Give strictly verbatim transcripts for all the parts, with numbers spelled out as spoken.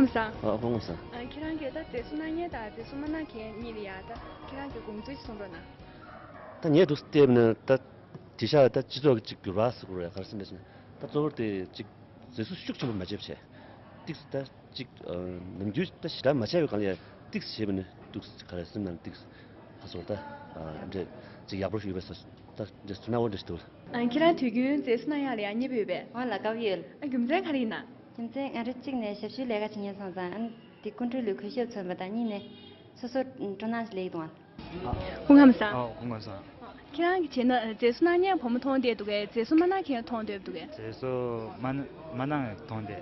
བཟང་། ཨ། སྐུ་ཁམས་བཟང་། ཨ། ཁྱེད་རང་གིས་ད་མཛེས་བཟོ་གནང་མཁན་དང་མཛེས་བཟོ་མ་གནང་མཁན་གཉིས་ལ་ཡ་ད་ཁྱེད་རང་གི་དགོངས་ཚུལ་ཅིག་གསུང་རོགས་གནང་། ད་ངས་འདུག་བལྟས་ན་ད་དེང་སང་ད་སྤྱི་ཚོགས་ཀྱི་ཅིག་འགྱུར་བ་ཟེར་དགོས་རེད། ག་རེ་ཟེར་ན་ད་གཙོ་བོར་དེ་ཅིག་མཛེས་བཟོ་ཤུགས་ཆེན་པོ་མ་བྱས་པ་བྱས། ཏིག་ཙམ་ད་ཅིག་ཨ། ནམ་རྒྱུན་ད་ཞེ་དྲག་མ་བྱས་པའི་སྒང་ལ་ཡ་ཏིག་ཙམ་བྱས་པ་ནི་འདུག་ག་རེ་སེམས་ནང་ཏིག་ཙམ་ཧ་སོ་ད་ཨ་འདྲས་ཅིག་ཡག་པོ་ཞིག་ཡོད་པའི་བཟོ་ད་འདྲས་སྣང་བ་འདྲས་ཞིག་འདུག་ཨ། ཁྱེད་རང་དུས་རྒྱུན་མཛེས་བཟོ་གནང་ཡག་ལ་ཡ་མཉེས་པོ་ཡོད་པས། ཨོ་ལགས་ཀ་ཡོད། ཨ། རྒྱུ་མཚན་ག་རེ་ཡིན་ན། རྒྱུ་མཚན་ང་རང་གཅིག་ནས་ཞབས་ཞུའི་ལས་ཀ་བྱེད་མཁན་སོང་ཙང་ཨ་ནི་དེ་སྐུ་མགྲོན་ལ་གུས་ཞབས་མཚོན་པ་དང་གཉིས་ནས་སོ་སོ་སྤྲོ་སྣང་ཞིག་སླེབས་ཡོང་། སྐུ་ཁམས་བཟང་། ཨོ། སྐུ་ཁམས་བཟང་། ཁྱེད་རང་གིས་བྱས་ན་མཛེས་བཟོ་གནང་མཁན་བུ་མོ་མཐོང་བསྡད་འདུག་གས། མཛེས་བཟོ་མ་གནང་མཁན་མཐོང་བསྡད་འདུག་གས། མཛེས་བཟོ་མ་མ་གནང་མཐོང་བསྡད།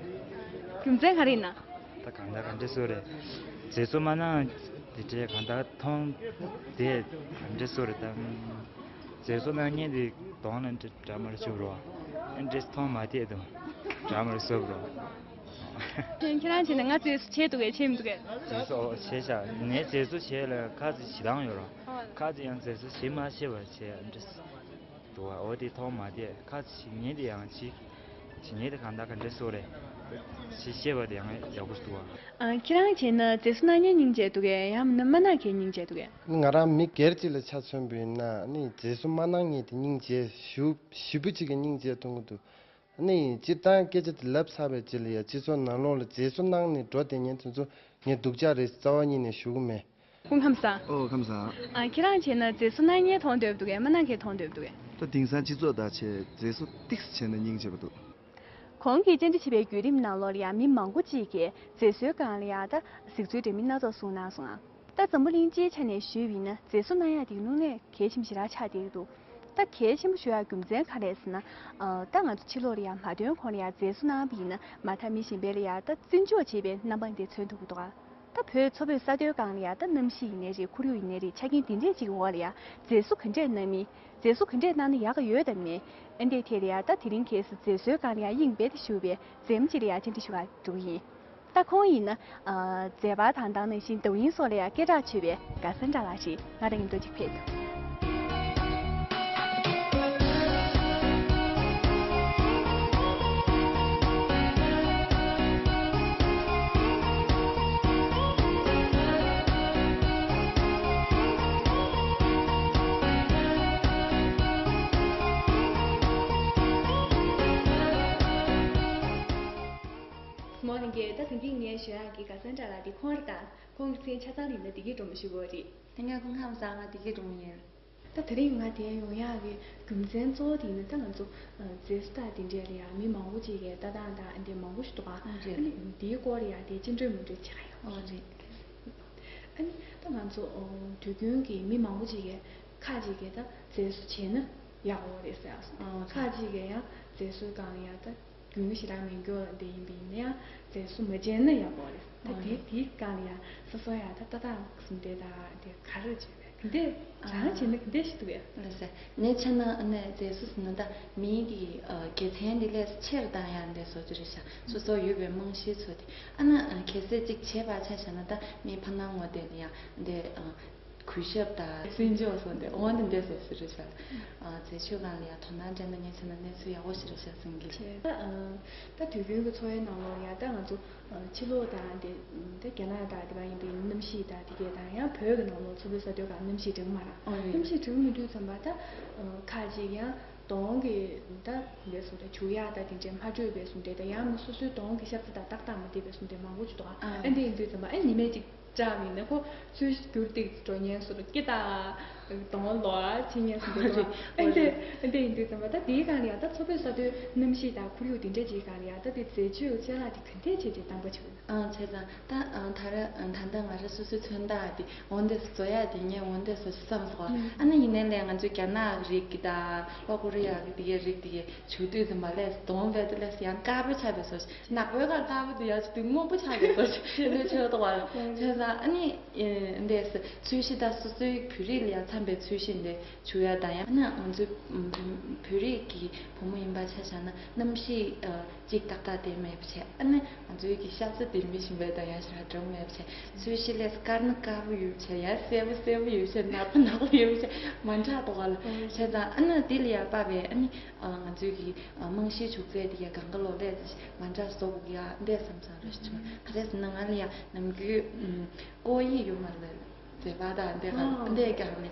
རྒྱུ་མཚན་ག་རེ་ཡིན་ན། ད་གང་ལྟར་ག་འདྲ་ཟེར་དགོས་རེད། མཛེས་བཟོ་མ་གནང་དེ་འདྲས་གང་ལྟར་མཐོང་བསྡད་ག་འདྲ་ཟེར་དགོས་རེད་ད། མཛེས་བཟོ་གནང་མཁན་དེ་གདོང་ལ་འདྲ་འདྲ་མ་རེད་བྱུག་རོགས། ཨ་འདྲས་མཐོང་མ་བསྡད་དོ། འདྲ་མ་རེད་བཟོ་རོགས། ཁྱེད་རང་བྱས་ན་ང་མཛེས་བཟོ་བྱས་འདུག་གས་བྱས་མི་འདུག་གས། མཛེས་བཟོ་བྱས་ཤག་ངས་མཛེས་བཟོ་བྱས་ལ་ཁ་ཅིག་བྱེད་སྟངས་ཡོད་རོགས། ཁ་ཅིག་ཡང་མཛེས་བཟོ་བྱེད་མ་ཤེས་པ་བྱས་ཨ་འདྲས་འདུག་ག་འོ་དེ་མཐོང་མ་བསྡད། ཁ་ཅིག་ངས་དེ་ཡང་བྱེད་བྱེད་ངས་དེ་གང་ལྟར་ག་འདྲས་ཟེར་དགོས་རེད། བྱེད་ཤེས་པ་དེ་ཡང་ཡག་པོ་འདུག་ག་ཨ། ཁྱེད་རང་བྱས་ན་མཛེས་བཟོ་གནང་མཁན་སྙིང་རྗེ་འདུག་གས། ཡང་མིན་ན་མ་གནང་མཁན་སྙིང་རྗེ་འདུག་གས། ང་རང་མི་སྒེར་གཅིག་ལ་ཆ་མཚོན་པ་ཡིན་ན་ནི་མཛེས་བཟོ་མ་གནང་མཁན་དེ་སྙིང་རྗེ་ཞེ་པོ་ཞེ་པོ་ཅིག་གི་སྙིང་རྗེ་མཐོང་གི་འདུག་ནི་སྤྱིར་བཏང་སྐད་ཆ་དེ་ལབ་ཚར་བའི་རྗེས་ལ་ཡ་སྤྱི་ཚོགས་ནང་ལོགས་ལ་མཛེས་བཟོ་གནང་ནས་འགྲོ་བསྡད་མཁན་དེ་ཚོ་ངས་སྡུག་ཅག་རེད་རྩ་བ་ཉིད་ནས་ཞུ་གི་མེད། སྐུ་ཁམས་བཟང་། ཨོ་ཁམས་བཟང་། ཨ། ཁྱེད་རང་བྱས་ན་མཛེས་བཟོ་གནང་མཁན་མཐོང་འདོད་འདུག་གས། མ་གནང་མཁན་མཐོང་འདོད་འདུག་གས། ད་དེང་སང་སྤྱི་ཚོགས་དང་བྱས་མཛེས་བཟོ་ཏིག་ཙམ་བྱས་ན་སྙིང་རྗེ་པོ་འདུག་གོང་གི་བཅར་འདྲི་བྱས་པའི་བརྒྱུད་རིམ་ནང་ལོགས་ལ་ཡང་མི་མང་པོ་ཅིག་གིས་མཛེས་བཟོའི་སྒང་ལ་ཡང་ད་གཟིགས་ཚུལ་འདྲ་མིན་སྣ་ཚོགས་གསུངས་གནང་སོང་ང་། ད་འཛམ་བུ་གླིང་སྤྱིའི་ཆ་ནས་ཞུས་པ་ཡིན་ན་མཛེས་བཟོ་གནང་ཡག་དེ་དངོས་གནས་གལ་ཆེན་པོ་ཞེ་དྲག་ཆགས་བསྡད་ཀྱི་འདུག་ད་གལ་ཆེན་པོ་ཞུ་ཡག་རྒྱུ་མཚན་ག་རེ་རེད་ཟེར་ན། ཨ། ད་ང་ཚོ་ཕྱི་ལོགས་ལ་ཡང་མ་ཐོན་གོང་ལ་ཡང་མཛེས་བཟོ་གནང་བ་ཡིན་ན་མ་མཐའ་མི་གཞན་པ་ལ་ཡང་ད་བརྩི་འཇོག་བྱེད་པའི་རྣམ་པ་འདི་མཚོན་ཐུབ་ཀྱི་འདུག་ག་ད་བོད་མཚོ་བོད་ས་མཐོའི་སྒང་ལ་ཡང་ད་གནམ་གཤིས་ཡིན་ནའི་རེད། ཁོར་ཡུག་ཡིན་ནའི་རེད། ཆ་རྐྱེན་འདི་འདྲས་ཅིག་འོག་ལ་ཡང་མཛེས་བཟོ་ག་འདྲས་གནང་ན་ཡག་གི་ཡོད་དམ་མེད། ཨ། འདིའི་ཐད་ལ་ཡང་ད་དེ་རིང་ཁ་སང་མཛེས་བཟོའི་སྒང་ལ་ཡང་དབྱིངས་སྦས་ཏེ་བཞུགས་པའི་མཛེས་མ་ཅིག་ལ་ཡང་བཅར་འདྲི་ཞུ་ག་འགྲོ་གི་ཡིན། ད་ཁོང་ཡིན་ན། ཨ། མཛེས་པ་དང་དེ་ནང་བཞིན་ཟླ་བ་ཡིན་སོགས་ལ་ཡང་སྐད་གྲགས་ཆོད་པའི་ག་ས་འདྲ་ལགས་ཤིག་ང་རང་གི་མདུན་ཅིག་ཕེབས་དང་། མོ་ལྷན་རྒྱས། ད་དེ་རིང་ངས་ཞུ་ཡག་གི་ག་ས་འདྲ་ལགས་འདི་ཁོང་རེད་ད། ཁོང་གི་མཚན་ཆ་ཚང་ཡིན་ན་བདེ་སྐྱིད་སྒྲོལ་མ་ཞུ་དགོས་རེད། ད་ངས་སྐུ་ཁམས་བཟང་། ང་བདེ་སྐྱིད་སྒྲོལ་མ་ཡིན། ད་དེ་རིང་ང་འདིར་ཡོང་ཡག་གི་རྒྱུ་མཚན་གཙོ་བོ་དེ་ཡིན་ན་ད་ང་ཚོ་མཛེས་བཟོ་དང་དེ་འདྲས་ལ་ཡང་མི་མང་པོ་ཅིག་གིས་ལྟ་སྟངས་དང་འདི་མང་པོ་ཞིག་འདུག་ག་ཨ་ནི་འདིའི་སྐོར་ལ་ཡང་དེ་སྤྱི་འགྲོས་མུ་འགྲོས་བྱེད་ཀྱི་ཡོད། ཨོ་རེད། ཨ་ནི་ད་ང་ཚོ་དུས་རྒྱུན་གྱི་མི་མང་པོ་ཅིག་གིས་ཁ་ཅིག་གིས་ད་མཛེས་བཟོ་བྱས་ན་ཡག་པོ་རེད་ཟེར་ཡག་སོང་། ཨོ་ཁ་ཅིག་གིས་ཡང་མཛེས་བཟོའི་སྒང་ལ་ཡང་ད། རྒྱུས་ཞེ་དྲག་མེད་མཁན་ལ་དེ་ཡིན་པ་ཡིན་ན་ཡང་མཛེས་བཟོ་མ་བྱས་ན་ཡག་པོ་རེད། ད་དེ་དེའི་སྒང་ལ་ཡང་སོ་སོ་ཡང་ད་ལྟ་སྟངས་ཟིན་བྲིས་དང་དེ་ག་རེ་བྱས་པས་ག་འདྲས་རང་བྱས་ན་ག་འདྲས་ཞིག་འདུག་ཡ། ལགས་སེ། ངའི་ཆ་ནས་ཨ་ནི་མཛེས་བཟོ་ཟེར་ན་ད་མིའི་གི་དགེ་མཚན་དེ་ལས་ཆེར་བཏང་ཡག་འདྲས་བཟོ་རྒྱུ་རེད་ཤག་སོ་སོ་ཡོད་པའི་རྨང་གཞི་ཚོ་དེ་ཨ་ནི་གལ་སྲིད་ཅིག་བྱས་པ་ཆ་བཞག་ན་ད་མིའི་ཕ་ནང་ངོ་དེ་ལ་ཡང་འདི། གུས་ཞབས་དང་བརྩི་འཇོག་སོགས་འདི་འོང་འདི་འདྲས་སོགས་ཞུ་རེད་ཤག་ཨ། མཛེས་བཟོའི་སྒང་ལ་ཡང་དོ་སྣང་སྤྲད་ན་ངས་བྱས་ན་གནས་ཚུལ་ཡག་པོ་ཞིག་རེད་ཤག་བསམ་གི། བྱས་ད་ཨ། ད་དུས་རྒྱུན་གྱི་འཚོ་བའི་ནང་ལོགས་ཡང་ད་ང་ཚོ་ཨ། ཕྱི་ལོགས་དང་དེ་ད་རྒྱ་ནག་དང་དེ་བ་ཡིན་པའི་གནམ་གཤིས་དང་དེ་གས་དང་ཡང་བོད་ཀྱི་ནང་ལོགས་མཚོ་བོད་ས་མཐོའི་སྒང་གནམ་གཤིས་འདྲ་མ་ར། ཨོ་རེད། གནམ་གཤིས་འདྲ་མི་འདུག་ཙམ་པ་ད་ཨ། ཁ་ཅིག་ཡང་གདོང་གི་ད་འདི་སོགས་དེ་བྱུག་ཡག་ད་དེ་འདྲས་མ་འཕྲོད་པའི་སོགས་འདྲས་ད་ཡང་མི་སོ་སོའི་གདོང་གི་ཤ་ཚ་དང་ཏག་ཏག་མ་བསྡད་པའི་སོགས་འདྲས་མང་པོ་ཅིག་འདུག་ཨ། ཨ་འདི་ཡིན་དུས་ཙམ་པ་ཨ་ཉི་མས་ཅིག་ཅག་ཡིན་ན་ཁོ་ཚུར་རྒྱུག་སྟེ་འགྲོ་ཉན་སོ་སོ་སྐེ་དང་གདོང་ལོག་ཕྱིན་ཉན་སོ་སོ་འགྲོ་ཨེ་འདྲ་ཨེ་འདྲ་ཡིན་དུས་ཙམ་པ་ད་དེའི་སྒང་ལ་ཡང་ད་མཚོ་བོད་ས་མཐོའི་གནམ་གཤིས་དང་ཁོར་ཡུག་དེ་འདྲ་ཅིག་སྒང་ལ་ཡང་ད་དེ་མཛེས་བཟོའི་ཅ་ལག་དེ་ག་འདྲས་བྱས་ཏེ་བཏང་པ་བྱུང་། ཨང་བྱས་ཙང་ད་ཨང་ད་ར་ཨང་ད་ལྟ་ང་རང་སོ་སོའི་ཚོན་མདོག་དེ་འོ་འདྲས་བཟོ་ཡག་དེ་ངས་འོ་འདྲས་བཟོ་ཞིག་བསམ་སོང་། ཨ་ནི་ཡིན་ནའི་ལས་ང་ཚོའི་རྒྱ་ནག་གི་རིགས་ཀྱི་དང་ལྷོ་ཀོ་རི་ཡ་གི་དེ་གའི་རིགས་དེ་གའི། བྱུག་དུས་ཙམ་པ་ལས་གདོང་བས་དེ་ལས་ཡང་དཀར་པོ་ཆགས་པའི་བཟོ་ཞིག་ནག་པོའི་ཁར་དཀར་པོ་དེ་ཡར་བྱུག་དུས་སྔོན་པོ་ཆགས་པའི་བཟོ་ཞིག་དེ་འདྲ་ཆགས་འདུག་བ། བྱས་ ད་ཨ་ནི་འདས་ཚོས་གཞི་ད་སོ་སོའི་བོད་རིགས་ལ་ཡང་འཚམ་པའི་ཚོས་གཞི་འདི་བྱུག་ཡ་དང་། ཡང་ན་ང་ཚོའི་བོད་རིགས་ཀྱི་བུ་མོ་ཡིན་པ་ཆ་བཞག་ན་གནམ་གཤིས་གཅིག་ཏག་ཏག་དེ་མེད་པ་བྱས། ཨ་ནི་ང་ཚོའི་གི་ཤ་ཚ་དེ་མི་ཞིམ་པའི་དང་ཡང་ཞག་འགྲོ་མེད་པ་བྱས། ཚོས་གཞི་ལས་དཀར་ན་དཀར་པོ་ཡོད་བྱས། ཡང་སེར་པོ་སེར་པོ་ཡོད་བྱས། ནག་པོ་ནག་པོ་ཡོད་བྱས། མ་འདྲ་དོ་ག་ལ་བྱས་ཙང་། ཨ་ནི་དེ་ལ་ཡང་དཔག་པའི་ཨ་ནི་ང་ཚོའི་གི་རྨང་གཞིའི་བྱུག་རྫས་དེ་ཡང་གང་ག་ལོ་ལས་མ་འདྲ་བཟོ་དགོས་ཡ་འདས་བསམ་བསམ་རེ་བྱུང་། ག་རེ་ཟེར་ན་ང་ལ་ཡང་ནམ་རྒྱུན་ཀོ་ཡི་ཡོད་མ་རེད། མཛེས་པ་དང་འདས་ག་འདས་ཀྱང་ནི་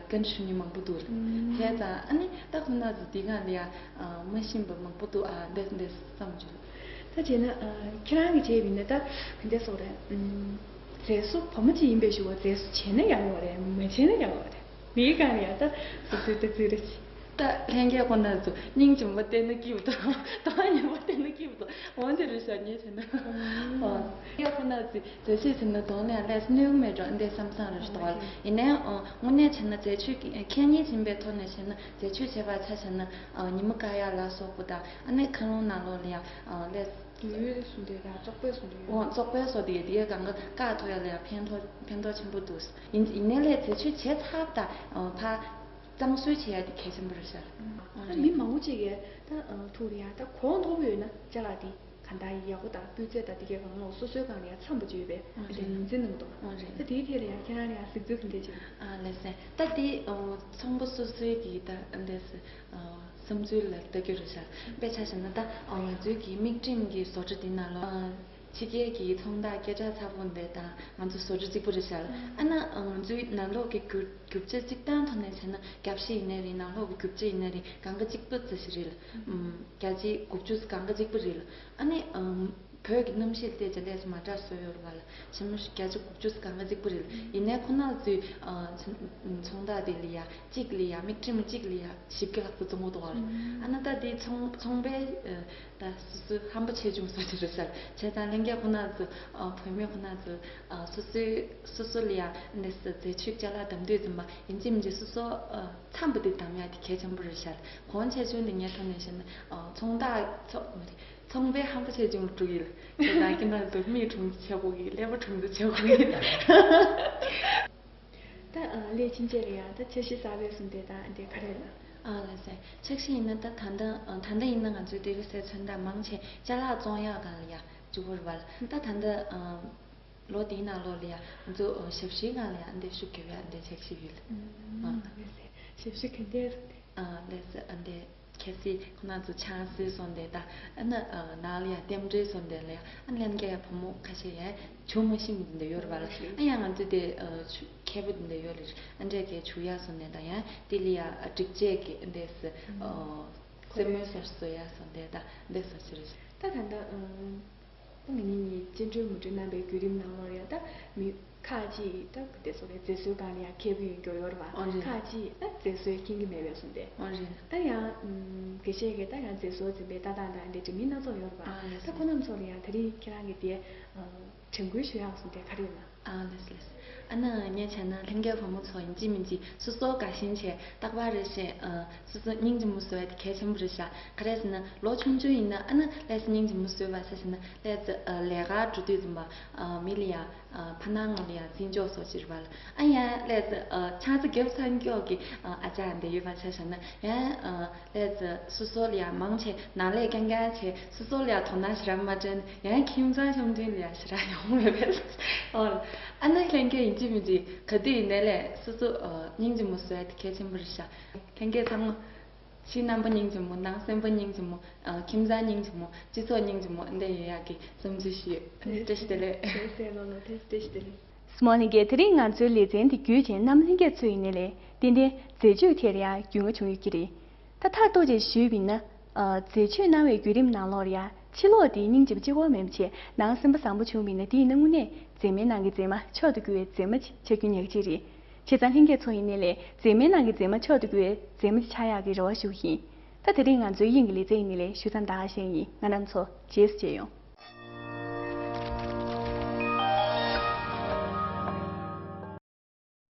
ཀན་ཧྲུ་ནི་མང་པོ་འདུག་རེད། བྱས་ཙང་ཨ་ནི་ད་ཁོ་ན་ཚོ་འདི་ག་ལ་ཡང་མ་ཤེས་པ་མང་པོ་འདུག་ཨ། འདས་འདས་བསམ་བྱུང་། ད་བྱས་ན་ཁྱེད་རང་གི་བྱས་པ་ཡིན་ན་ད་ག་འདྲ་སོགས་རེད། མཛེས་བཟོ་བུ་མོ་ཅིག་ཡིན་པའི་ཞུ་བ་མཛེས་བཟོ་བྱས་ན་ཡག་པོ་རེད། མ་བྱས་ན་ཡག་པོ་རེད། མིའི་སྒང་ལ་ཡང་ད་སུ་སུའི་ལྟ་ཚུལ་རེད། ད་ལྷན་རྒྱས་ཁོ་ན་ཚོ་སྙིང་རྗེ་མོ་བསྟན་ན་སྐྱིད་པོ་འདུག་དང་ཉེས་པོ་བསྟན་ན་སྐྱིད་པོ་འདུག་འོན་ཏེ་རེད་ཤག་ངས་བྱས་ན། ཨོ། ལྷན་རྒྱས་ཁོ་ན་ཚོས་མཛེས་ཆོས་ཟེར་ན་གདོང་ནས་ལས་སྣོན་མེད་འགྲོ་འདས་བསམ་བསམ་རེད་ཤག་ཡིན་ནའི་དངོས་གནས་བྱས་ན་མཛེས་ཆོས་ཀྱི་ཁེ་ཉེན་ཡིན་པའི་ཐོག་ནས་བྱས་ན་མཛེས་ཆོས་བྱས་པ་ཆ་བཞག་ན་ཉི་མ་དཀར་ཡག་ལ་སོགས་པ་དང་། ཨ་ནི་ཁ་རླངས་ནང་ལོགས་ལ་ཡང་ལས། ཡུལ་སུ་འདི་ར་བཙོག་པའི་སུ་འདི་ཡོད། འོ་བཙོག་པའི་སོ་དེ་དེ་གང་ག་བཀག་ཐུབ་ཡ་ལ་ཡང་ཕན་ཐོགས་ཕན་ཐོགས་ཆེན་པོ་འདུག་ཡིན་ཡིན་ནའི་ལས་མཛེས་ཆོས་བྱས་ཚར་ད་ཕར་གཙང་བཟོ་བྱེད་ཡ་དེ་གལ་ཆེན་པོ་རེད་ཤག་ཨ་ད་རེད། མི་མང་པོ་ཅིག་གིས་ད་ཐུག་རེད་ཡ། ད་གོང་མཐོ་པོ་ཡོད་ན་ཅ་ལག་དེ་གང་ལྟར་ཡག་པོ་དང་སྤུས་ཚད་དང་དེ་གའི་གང་ལོག་སོ་སོའི་སྒང་ལ་ཡང་འཚམ་པོ་བྱོས་པས། ཨ་ཨ་དེ་རེད། ངོས་འཛིན་གནང་འདུག་ཨ་རེད། ད་དེའི་ཐད་ལ་ཡང་ཁྱེད་རང་ལ་ཡང་གཟིགས་ཚུལ་ག་འདྲ་ཅིག་ཨ་ལགས་སེ། ད་དེ་ཚོང་པ་སོ་སོའི་གི་ད་འདས་སེ། བསམ་ཚུལ་ལ་ལྟ་རྒྱུ་རེད་ཤག་དཔེ་ཆ་བཞག་ན་ད་ང་ཚོའི་གི་མིག་ཁྲིམས་ཀྱི་བཟོ་གྲྭ་འདི་ནང་ལོགས་ཕྱི་རྒྱལ་གྱི་ཚོང་རྟགས་སྐད་གྲགས་ཚ་པོ་འདི་དང་ང་ཚོ་བཟོ་གྲྭ་གཅིག་པུ་རེད་ཤག་ཨ་ན་ང་ཚོའི་ནང་ལོགས་ཀྱི་རྒྱུ་རྒྱུ་ཆ་གཅིག་སྟངས་ཐོག་ནས་བྱས་ན་རྒྱབ་ཤ་ཡིན་ནའི་རེད། ནང་ལོགས་ཀྱི་རྒྱུ་ཆ་ཡིན་ནའི་རེད། གང་ག་གཅིག་པུ་ཙམ་ཞིག་རེད་ལ། བརྒྱ་ཆ་དགུ་བཅུ་གང་ག་གཅིག་པུ་རེད་ལ། ཨ་ནི་བོད་ཀྱི་གནམ་གཤིས་བལྟས་ཙང་ལས་མ་འདྲ་བཟོ་ཡོད་རེད་པ་ལ། ཞེ་མ་བརྒྱ་ཆ་དགུ་བཅུ་གང་ག་གཅིག་པུ་རེད། ཡིན་ནའི་ཁོ་ན་ཚོའི་ཚོང་རྟགས་དེ་ལ་ཡ་གཅིག་ལ་ཡ་མིག་ཁྲིམས་གཅིག་ལ་ཡ་བཞི་བརྒྱ་ལྷག་ཙམ་བཙོང་གི་འདུག་ག་ཨ་ན་ད་དེ་ཚོང་ཚོང་པའི་ད་སོ་སོའི་ཧམ་པ་ཆེ་ཆུང་སོགས་ཅིག་རེད་ཤག་བྱས་ཙང་ལྷན་རྒྱས་ཁོ་ན་ཚོ་བུད་མེད་ཁོ་ན་ཚོ་སོ་སོའི་སོ་སོ་ལ་ཡ་འདི་སོ་མཛེས་ཆོས་ཅ་ལག་དམ་དུས་ཙམ་པ་ཡིན་གཅིག་མིན་གཅིག་སོ་སོ་འཚམ་པོ་དེ་དམ་ཡ་དེ་གལ་ཆེན་པོ་རེད་ཤག་གོང་ཆེ་ཆུང་དེ་ངའི་ཐོག་ནས་བཤད་ན་ཚོང་རྟགས་ཚོགས་མ་རེད། ཚོང་པའི་ཧམ་པ་ཆེ་ཆུང་དྲུག་ཡིན། ཁྱེད་རང་ཁྱིམ་ནང་དུ་མིག་གྲོང་ཚོ་ཆགས་དགོས་ཀྱི། ཀླད་པ་གྲོང་ཚོ་ཆགས་དགོས་ཀྱི། ད་ལས་ཕྱིན་ཆད་ལ་ཡང་ད་འཆར་གཞི་གསར་པའི་གསུམ་དེ་དང་དེ་ག་རེ་ལ། ཨ་ལགས་སེ། འཆར་གཞི་ཡིན་ན་ད་ད་ལྟ་ད་ལྟ་ཡིན་ན་ང་ཚོའི་དེ་རིང་སའི་ཚོན་མདངས་མང་ཆེ་ཅ་ལག་བཙོང་ཡག་སྒང་ལ་ཡ་འཇུག་གི་རེད་པ་ལ། ད་ད་ལྟ་ལོ་དེའི་ནང་ལོགས་ལ་ཡ་ང་ཚོ་ཞབས་ཞུའི་སྒང་ལ་ཡ་འདི་ཤུགས་རྒྱབ་ཡ་འདི་འཆར་གཞི་ཡོད་ལ། ཨ་ལགས་སེ། ཞབས་ཞུ་ག་འདྲ་རེད། ཨ་ལགས་སེ། ཨ་འདི། གལ་སྲིད་ཁོ་ན་ཚོ་ཆང་སེར་སོང་དེ་ད་ཨ་ན་ནང་ལ་ཡང་རྟེན་འབྲེལ་སོང་དེ་ལ་ཡང་ཨ་ལན་ག་ཡ་བུ་མོ་ཁ་ཤས་ཡང་ཆུང་མ་ཤིང་འདི་ཡོད་རེད་པ་ལ། ཨ་ཡང་ང་ཚོ་དེ་མཁས་པོ་འདི་ཡོད་རེད། ཨ་འདྲས་གས་ཆུ་ཡ་སོང་དེ་ད་ཡང་དེ་ལ་ཡང་སྒྲིག་ཆས་ཀྱི་འདས་སེ་སེ་མོའི་སོ་སོ་ཡ་སོང་དེ་ད་འདས་སོ་ཞིག་རེད། ད་ད་ལྟ། ད་ང་གཉིས་གཉིས་སྤྱན་འགྲུལ་མུ་འགྲུལ་གནང་བའི་བརྒྱུད་རིམ་ནང་ལོགས་ཡ་ད་མི་ཁག་ཅིག་ད་དེ་ཚོ་ལ་མཛེས་བཟོའི་སྒང་ལ་ཡ་མཁས་པོ་ཡོད་མཁན་ཡོད་རེད་པ། ཨོ་རེད། ཁག་ཅིག་ད་མཛེས་བཟོ་མཁྱེན་གྱི་མེད་པའི་བཟོ་འདྲ། ཨོ་རེད། ད་ཡང་དགེ་བཤེས་ཀྱིས་ད་ཡང་མཛེས་བཟོ་འཛིན་པའི་ལྟ་སྟངས་དང་འདྲ་འདྲ་མི་སྣ་ཚོགས་ཡོད་རེད་པ། ཨོ་རེད། ད་ཁོ་རྣམ་ཚོ་ལ་ཡང་དེ་རིང་ཁྱེད་རང་གིས་དེ་དྲན་སྐུལ་ཞུ་ཡག་བཟོ་འདྲ་ག་རེ་ཡོད་ན། ཨ་ལགས་ལགས། ཨ་ན་ངས་བྱས་ན་ལྷན་རྒྱས་བུ་མོ་ཚོ་ཡིན་གཅིག་མིན་གཅིག་སོ་སོ་དགའ་ཞེན་བྱས་རྟག་པར་རེ་བཞིན་སོ་སོ་སྙིང་རྗེ་མོ་བཟོ་ཡ་དེ་གལ་ཆེན་པོ་རེད་ཤག་ག་རེ་ཟེར་ན་ལོ་ཆུང་ཆུང་ཡིན་ན་ཨ་ན་ལྷས་སྙིང་རྗེ་མོ་བཟོས་པ་ཆ་བཞག་ན་ལྷས་ལས་ཀ་འགྲོ་དུས་ཙམ་པ་མི་ལ་ཡ་ཕ་ནང་ལ་ཡ་བརྩི་འཇོག་སོགས་བྱེད་པ་ལ་ཨ་ཡ་ལྷས་ཆང་ས་རྒྱབ་ཚར་མགྱོགས་ཀྱི་ཨ་ཅག་འདི་ཡོད་པ་ཆ་བཞག་ན་ཡ། ལས་སོ་སོ་ལ་ཡང་མང་ཆེ་ནང་ལས་རྐྱང་རྐྱང་བྱས་སོ་སོ་ལ་ཡང་དོ་སྣང་ཞེ་དྲག་མ་སྤྲད་ན་ཡང་ཁྱིམ་ཚང་འཆམ་མཐུན་ལ་ཡང་ཞེ་དྲག་ཡོང་མེད་པས། ཨོ། ཨ་ནི་ལྷན་རྒྱས་ཡིན་གཅིག་མིན་གཅིག་ག་དུས་ཡིན་ནའི་ལས་སོ་སོ་སྙིང་རྗེ་མོ་བཟོ་ཡ་དེ་གལ་ཆེན་པོ་རེད་ཤག་ལྷན་རྒྱས་ཚང་མ་ཕྱི་རྣམ་པ་སྙིང་རྗེ་མོ་ནང་སེམས་པ་སྙིང་རྗེ་མོ་ཁྱིམ་ཚང་སྙིང་རྗེ་མོ་སྤྱི་ཚོགས་སྙིང་རྗེ་མོ་འདི་ཡོང་ཡག་གི་བསམ་ཚུལ་ཞུ་ཡོད། བཀྲ་ཤིས་བདེ་ལེགས། བཀྲ་ཤིས་བདེ་ལེགས། སྨོན་ལྷན་རྒྱས་དེ་རིང་ང་ཚོའི་ལེ་ཚན་འདི་བརྒྱུད་བྱས་རྣམ་ལྷན་རྒྱས་ཚོ་ཡིན་ནའི་ལས་ཏན་ཏན་མཛེས་ཆོས་ཐད་ལ་ཡང་རྒྱུས་མངའ་བྱུང་ཡོད་ཀྱི་རེད། ད་མཐར་གཏུགས་བྱས་ཞུས་པ་ཡིན་ན། མཛེས་ཆོས་གནང་བའི་བརྒྱུད་རིམ་ནང་ལོགས་ལ་ཡང་ཕྱི་ལོགས་དེ་སྙིང་རྗེ་པོ་གཅིག་པོ་མིན་པ་བྱས་ནང་སེམས་པ་བཟང་པོ་བྱུང་བ་ཡིན་ན་དེ་ཡིན་ན་དངོས་གནས་མཛེས་མའི་ནང་གི་མཛེས་མ་མཆོག་ཏུ་གྱུར་བའི་མཛེས་མ་ཆགས་རྒྱུ་ཉག་གཅིག་རེད། བྱས་ཙང་ལྷན་རྒྱས་ཚོ་ཡིན་ནའི་ལས་མཛེས་མའི་ནང་གི་མཛེས་མ་མཆོག་ཏུ་གྱུར་བའི་མཛེས་མ་ཆགས་ཡག་གི་རེ་བ་ཞུ་གི་ཡིན། ད་དེ་རིང་ང་ཚོའི་དབྱིངས་ཀྱི་ལེ་ཚན་ཡིན་ནའི་ལས་ཞུ་མཚམས་ད་ག་ཤེད་ཡིན། ང་རྣམ་ཚོ་རྗེས་སུ་མཇལ་ཡོང་།